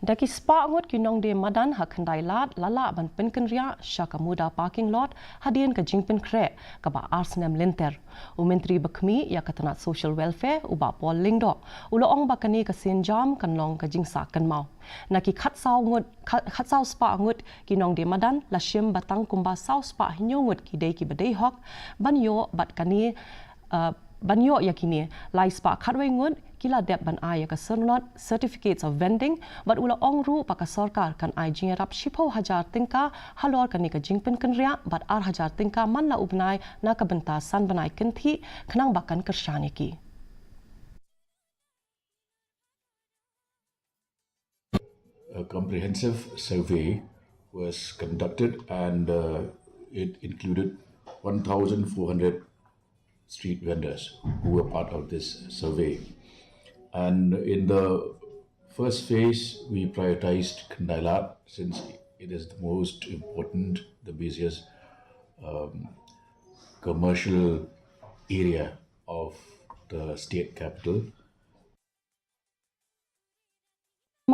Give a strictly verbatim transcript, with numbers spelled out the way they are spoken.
Da ki spah ngut ki nongdie madan ha Khyndai Lad la lah ban pynkynriah sha ka MUDA parking lot hadien ka jingpynkhreh kaba ar snem lynter. U Myntri ba khmih ïa ka tnat Social Welfare, u Bah Paul Lyngdoh, u la ong ba kane ka sienjam kan long ka jingsah kynmaw. Na ki khatsaw ngut, kha-, khatsaw spah ngut ki nongdie madan la shim ba tang kumba saw spah hynñiew ngut ki dei kiba dei hok ban ïoh bad kane, uh, ban ïoh ïa kine, lai spah khatwei ngut ki la dep ban ai ïa ka syrnod, certificates of vending, bad u la ong ruh ba ka sorkar kan ai jingïarap shiphew hajar tyngka halor kane ka jingpynkynriah bad ar hajar tyngka man la u bnai na ka bynta san bnai kynthih khnang ba kan kyrshan ïa ki. A comprehensive survey was conducted and, uh, it included one thousand four hundred street vendors who were part of this survey. And in the first phase, we prioritized Khyndai Lad since it is the most important, the busiest, um, commercial area of the state capital.